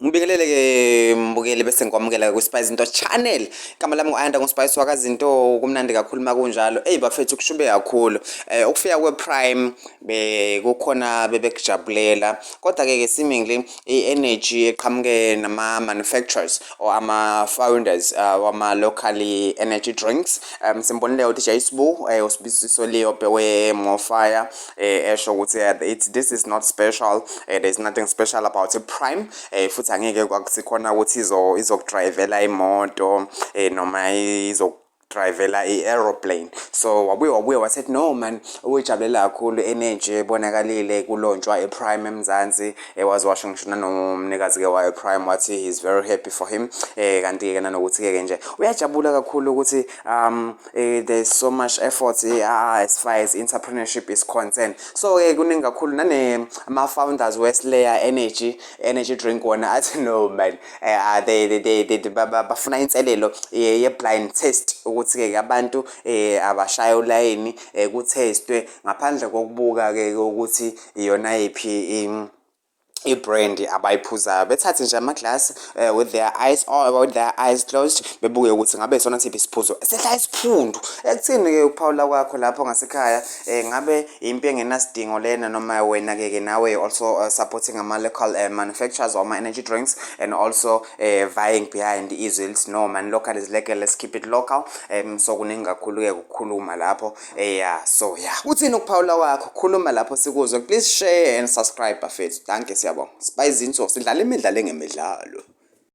Ngibingelele-ke mbukeli bese ngikwamukela kwi-Spice Into Channel. Igama lami ngu-Ayanda nguSpice wakaZinto, kumnandi kakhulu uma kunjalo. Eyi bafethu kushube kakhulu. Ukufika kwe-Prime bekukhona bebekujabulela. Kodwa-ke ke seemingly i-energy eqhamuke nama-manufacturers or ama-founders wama-local energy drinks. Simbonile u-DJ Sbu, uSibusiso Leope we-Mofire esho ukuthi this is not special, there's nothing special about i-Prime, futhi angeke kwakusikhona ukuthi izokudrivela imoto noma izokudrayivela i-aeroplane. So wabuye wathi no man, uyijabulela kakhulu energy ebonakalile kulontshwa i-Prime eMzansi. Waze washo ngisho nanomnikazi-ke wayo Prime, wathi he's very happy for him. Kanti-ke nanokuthi-ke nje uyajabula kakhulu ukuthi there's so much effort as far as entrepreneurship is concerned. So-ke kuningi kakhulu nane ama-founders we-Slayer energy drink wona athi no man, they bafuna inselelo ye-blind test, ukuthi-ke abantu abashaya ulayini, kuthestwe ngaphandle kokubuka-ke ukuthi iyona yiphi i-brand abayiphuzayo, bethathe nje amaglasi with their eyes closed, bebuke ukuthi ngabe sona siphi isiphuzo sehla isiphundu. Ekuthini-ke ukuphawula kwakho lapho ngasekhaya? Ngabe impi engenasidingo lena, noma wena-ke ke nawe also supporting ama-local manufacturers or ama-energy drinks and also vying behind izwi elithi no man, local is legal, let's keep it local? So kuningi kakhulu-ke ukukhuluma lapho. Yeah, so yeah, kuthini ukuphawula kwakho? Khuluma lapho sikuzwe. Please share and subscribe, bafethu. Dankie, siyabonga. Spice Zinto, sidlala imidlalo engemidlalo.